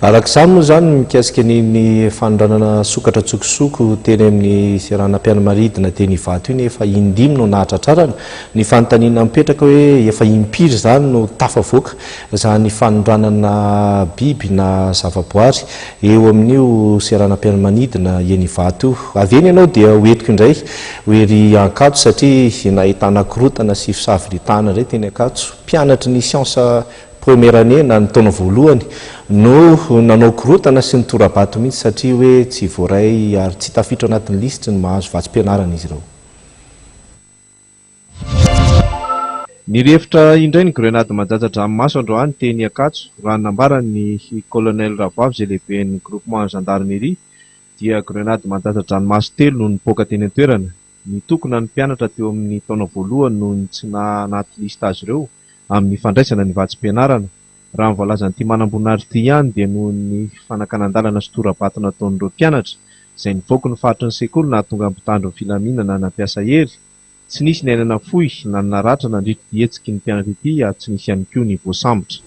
Araka izany moa izany mikasika an'iny fanondranana sokatra an-tsokosoko teny amin'ny seranam-piaramanidina teny Ivato iny efa in-dimy no nahatratrarana. Ny fanontaniana mipetraka hoe efa impiry izany no tafavoaka izany fanondranana biby na zavaboary eo amin'io seranam-piaramanidina eny Ivato io. Avy eny ianao dia ho entiko indray ho ery Ankatso satria nahitana korontana sy fisavoritahana indray teny Ankatso. Mpianatry ny siansa Première année na ny taona voalohany no nanao korontana sy nitora-bato mihitsy satria hoe tsy voaray ary tsy tafiditra ao anatin'ny lisitry ny mahazo vatsim-pianarana izy ireo. Nirefotra indray ny grenady mandatsa-dranomaso androany teny Ankatso, raha ny nambaran'ny Colonel Ravoavy izay lehiben'ny groupement gendarmerie dia grenady mandatsa-dranomaso telo no nipoaka teny an-toerana. Nitokona ny mpianatra teo amin'ny taona voalohany noho ny tsy naha anaty lista azy ireo amin'ny fandraisana ny vatsim-pianarana. Raha ny voalazan'ity manamboninahitra ity ihany dia noho ny fanakanan-dalana sy tora-bato nataon'ireo mpianatra izay nivoaka ny faritry ny sekoly nahatonga ny mpitandro ny filaminana nampiasa hery. Tsy nisy ny aina nafoy na ny naratra nandritra ity hetsiky ny mpianatra ity ary tsy nisy ihany koa ny voasambotra.